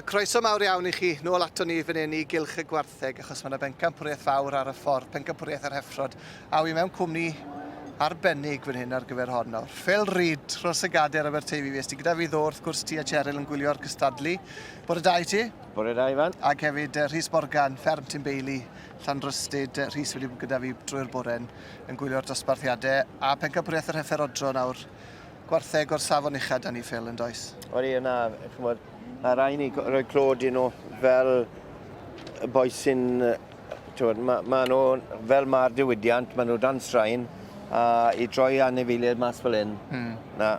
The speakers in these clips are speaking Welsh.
Croeso mawr iawn i chi nôl ato ni fan hyn i Gylch y Gwartheg achos mae yna bencampwriaeth fawr ar y ffordd, pencampwriaeth yr heffrod, a wi mewn cwmni arbennig fan hyn ar gyfer hon nawr. Phil Reid, Rhos y Gader Aberteifi, fues ti gyda fi ddo wrth gwrs ti a Cheryl yn gwylio'r cystadlu. Bore da i ti. Bore da Ifan. Ac hefyd Rhys Morgan, fferm Tim Bailey, Llanrhystud, Rhys wedi bod gyda fi drwy'r bore'n yn gwylio'r dosbarthiadau a pencampwriaeth yr heffer odro nawr. Gwartheg o'r safon ucha 'da ni Phil, yn does? Odi, na, ch'mod, ma' rai' ni roi clod i nhw fel y bois sy'n, t'mod, ma' ma' nhw, fel ma'r diwydiant, ma' nhw dan straen, a i droi anifeiliaid mas fel hyn, mm. na.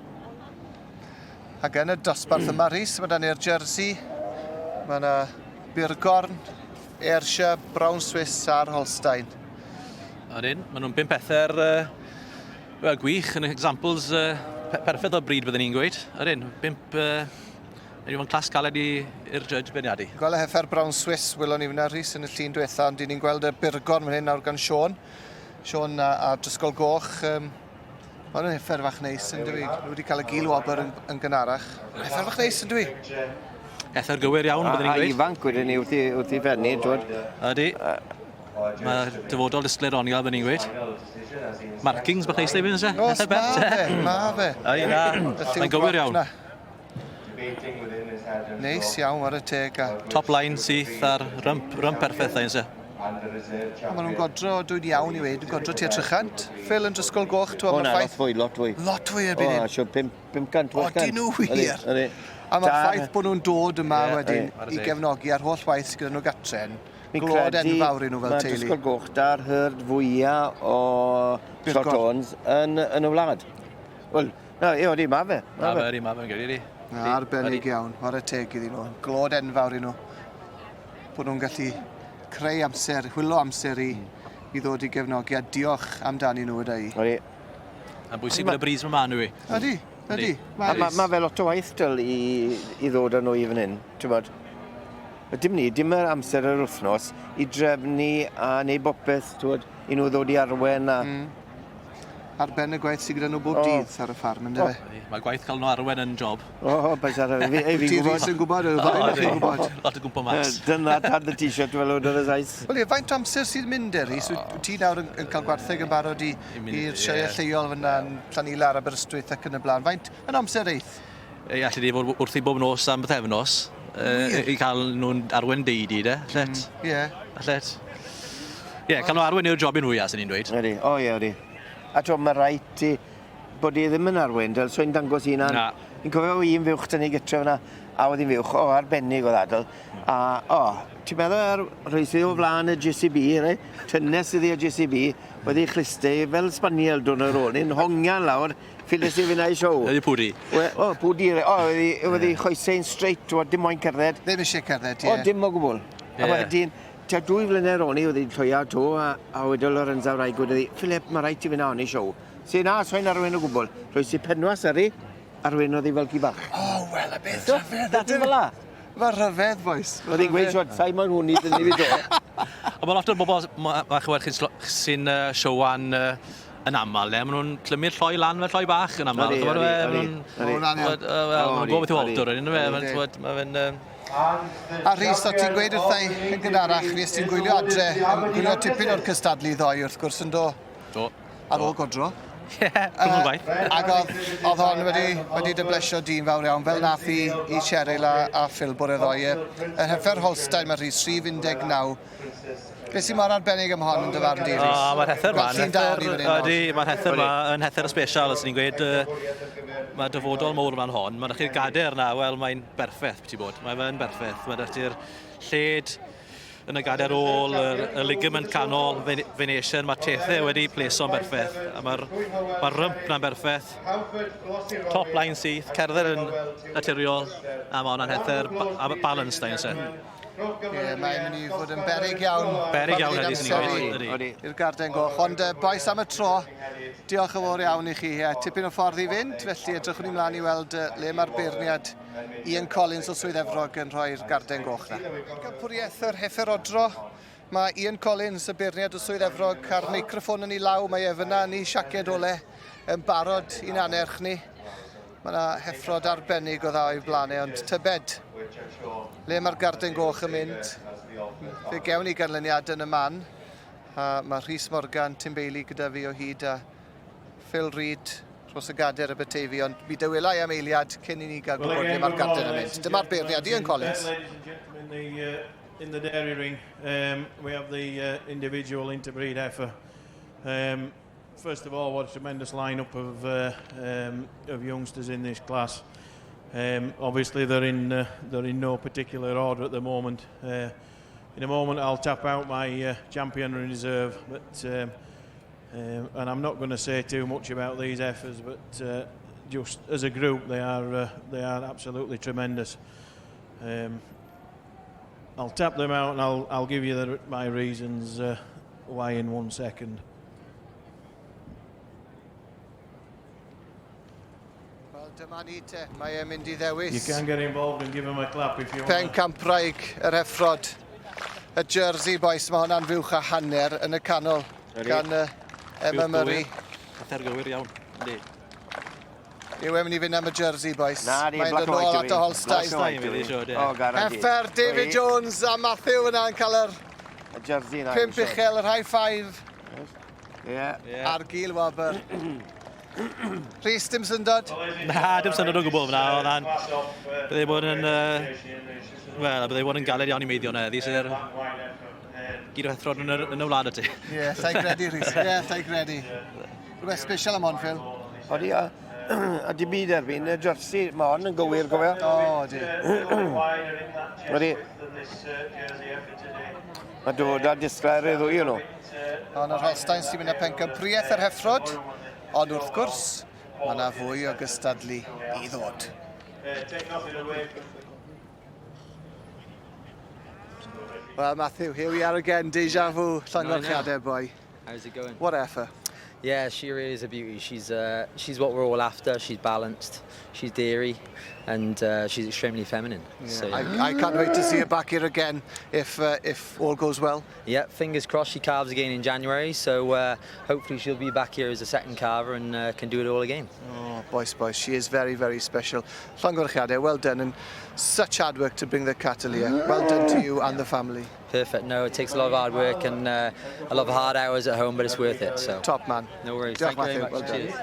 Ac yn y dosbarth yma, Rhys, mae da ni'r Jersey, mae yna Burgorn, Ayrshire, Brown Swiss a'r Holstein. Odyn, maen nhw'n bum pether uh, Wel, gwych, yn examples uh, perffaith o bryd byddwn ni'n gweud. Ydyn, bimp... Uh, Yn yw'n clas caled i'r judge beirniadu. Gweld y heffer Brown Swiss, welon ni fyna Rhys yn y llun diwetha, ond ni'n gweld y burgorn fan hyn nawr gan Siôn. Siôn a, a Drysgol Goch. Um, Mae'n heffer fach neis yn dwi. Nhw wedi cael y gil wobr yn, yn gynharach. Heffer fach neis yn dwi. Heffer gywir iawn, byddwn ni'n gweud. A ifanc wedyn ni wrth i, wrth i fenni, twyd. Ydy. Mae dyfodol disglair oniol, byddwn ni'n gweud. Markings bach neis ddim yn Oes, ma fe, ma fe. Ai, na, mae'n gywir iawn. Neis iawn, ar y teg. A... Top line syth a'r rymp, rymp perffaith da, Maen nhw'n godro, dwi'n iawn i weud, godro tua 300. Phil yn Drysgol Goch, ti'n gwybod, mae'r ffaith... O na, lot fwy, lot fwy. Lot fwy erbyn hyn. O, siwr, 500, 600. Odyn nhw wir? A mae'r ffaith bod nhw'n dod yma wedyn i gefnogi a'r holl waith sydd gyda nhw gatre'n, glod enfawr i nhw fel teulu. Mae Dysgol Goch da'r herd fwya o short horns yn, yn y wlad. Wel, na, ie, odi, ma fe. Ma fe, odi, ma fe'n gyda i. Na, arbennig iawn, chwarae teg iddyn nhw. Glod enfawr i nhw. Bod nhw'n gallu creu amser, hwylo amser i, i ddod i gefnogi, a diolch amdani nhw yda i. Odi. Mae'n bwysig bod y bris ma nhw i. Ydy, ydy. Ma, ma, ma fe lot o waith dyl i, i ddod â nhw i fan hyn, ti'n bod. Dim ni, dim yr amser yr wythnos i drefnu a neud bopeth, ti'n bod, i nhw ddod i arwen a... Mm. Ar ben y gwaith sydd gyda nhw bob oh. dydd ar y ffarm, ynddo fe? Mae gwaith cael nhw arwen yn job. O, oh, beth ar y... Fi fi'n gwybod. Ti'n gwybod, y ddau oh, chi'n gwybod. Lot o gwmpo mas. Dyna tad y t-shirt fel oedd y sais. Wel ie, faint o amser sydd mynd er, Rhys? Ti nawr yn, yn cael gwartheg yn barod i, i'r sioeau lleol fyna yn Llanilar, Aberystwyth ac yn y blaen. Faint yn amser eith? Ei, alli di fod wrthi bob nos am bythefnos uh, i cael nhw'n arwen deidi, de. Allet. Mm, ie. Mm, Allet. Ie, yeah, cael nhw arwen yw'r jobyn fwyaf, sy'n ni'n dweud. Ydy, o ie, ydy. A to, mae rhaid ti bod i ddim yn arwen, del, so'n dangos un Na. Fi'n cofio un fuwch dyn ni gytre fyna, a oedd hi'n fuwch, o, arbennig oedd adl. A, o, ti'n meddwl ar rhoi sydd o flaen y JCB, rei? Tynnes iddi y JCB, oedd ei chlustau fel spaniel dwn ar ôl ni'n hongian lawr, Ffiles i fynd i show. Ydy pwdi. O, pwdi. O, oedd hi choesau'n straight, o, dim moyn cerdded. Ddim eisiau cerdded, ie. O, dim o gwbl. A wedyn, tua dwy flynedd o'n i, oedd hi'n llwya to, a, a wedodd Lorenza wraig, wedodd hi, Philip, mae rhaid ti fynd â i show. Si, na, so'n arwen o gwbl. Rhoes i penwas ar hi, arwen oedd hi fel ci bach. O, wel, y beth rhyfedd. Dati fel la. Mae rhyfedd, boys. Oedd hi'n gweud, siwr, sa'i moyn hwn i dynnu fi do. Ond mae lot o'r bobl, mae chywed sy'n showan uh, yn aml, le, maen nhw'n clymu'r lloi lan fel lloi bach yn aml. Ydy, ydy, ydy. Wel, maen nhw'n gwybod beth yw alter, yn fe? Mae fe'n... A Rhys, o ti'n gweud wrtha i yn gynharach, fues ti'n gwylio adre, yn gwylio tipyn o'r cystadlu ddoe wrth gwrs yn do? Do. Ar ôl godro. Ie, yeah, gwaith. Ac oedd, oedd hon wedi, wedi dyblesio dyn fawr iawn, fel nath i, i Cheryl a, a Phil bore ddoe. Yr heffer Holstein mae Rhys, rhif 19. Beth sy'n mor arbennig am hon yn dy farn di, Rhys? O, mae'r hether ma yn hether, ydy, mae'r hether ma yn hether special, os ni'n gweud, mae dyfodol mawr fan hon. Mae chi'r gader na, wel, mae'n berffaith, ti bod. Mae fe'n berffaith. Mae ti'r lled yn y gader ôl, y, y ligament canol, venation, mae tethau wedi pleso'n berffaith. A mae'r ma rymp na'n berffaith. Top line syth, cerdded yn naturiol, a mae hwnna'n hether balanced, da, Ie, mae'n mynd i fod yn berig iawn. Berig iawn heddi, sy'n ni'n gweud. I'r Garden Goch. Ond uh, bois am y tro, diolch yn fawr iawn i chi. Yeah, tipyn o ffordd i fynd, felly edrychwn ni mlaen i weld uh, le mae'r beirniad Ian Collins o Swydd Efrog yn rhoi'r Garden Goch na. Campwriaeth yr Heffer Odro, mae Ian Collins, y beirniad o Swydd Efrog, a'r meicroffon yn ei law, mae e fyna yn ei siaced ole yn barod i'n anerch ni. Mae yna heffrod arbennig o dda o'i blaenau, ond tybed le mae'r garden goch yn mynd. Fe gewn ni ganlyniad yn y man. A mae Rhys Morgan, Tim Bailey gyda fi o hyd a Phil Reid dros y gader Aberteifi, ond mi dywelai am eiliad cyn i ni gael gwybod le mae'r garden yn mynd. Dyma'r beirniad, Ian Collins. In the dairy ring, we have the individual interbreed heifer. First of all, what a tremendous lineup of youngsters in this class. Obviously, they're in no particular order at the moment. In a moment, I'll tap out my champion in reserve, but and I'm not going to say too much about these heifers, but just as a group, they are absolutely tremendous. I'll tap them out and I'll give you my reasons why in 1 second. Wel, dyma ni te. Mae e'n mynd i ddewis. You can get involved and give them a clap if you want. Pencampwraig yr heffrod. Y Jersey boys, mae hwnna'n fuwch a hanner yn y canol gan Emma Murray. Fatha'r gywir iawn. Yndi. Yw e'n mynd i fynd am y Jersey boys? Na, di, Mae'n black dod and white nôl at y Holstein. Holstein, fi siŵr, ie. O, guaranteed. Heffer David Jones a Matthew yna'n cael yr Y jersey na. pump uchel, yr high five Ie. Ie. a'r gil wobr. Rhys, dim syndod? Na, dim syndod o gwbl fyna. Oedd e'n... Byddai bod yn... Wel, byddai bod yn galed iawn i meiddio na heddi, sydd gyd o heffrod yn y wlad o ti. Ie, yeah, llai credu, Rhys. Ie, yeah, llai credu. Rhywbeth special am hon, Phil. Odi, a di byd erbyn, y jersey, mae hon yn gywir, gofio. O, di. Odi. Mae dod â disglair i ddwy o'n nhw. Ond yr Holstein sy'n mynd â pencampwriaeth yr heffrod. Ond wrth gwrs, mae yna fwy o gystadlu i ddod. Take nothing away from Well, Matthew, here we are again, deja vu, llongyfarchiadau, boy. How's it going? What heifer. Yeah, she really is a beauty. She's what we're all after. She's balanced, she's dairy, and she's extremely feminine. So I can't wait to see her back here again if all goes well. Yeah, fingers crossed she calves again in January. So hopefully she'll be back here as a second calver and can do it all again. Oh, boys, boys, she is very, very special. Llongyfarchiadau, well done, and such hard work to bring the cattle here. Well done to you and the family. Perfect. No, it takes a lot of hard work and a lot of hard hours at home, but it's worth it. So Top man. No worries. Diolch, Thank you very Matthew. much. Well done. Cheers.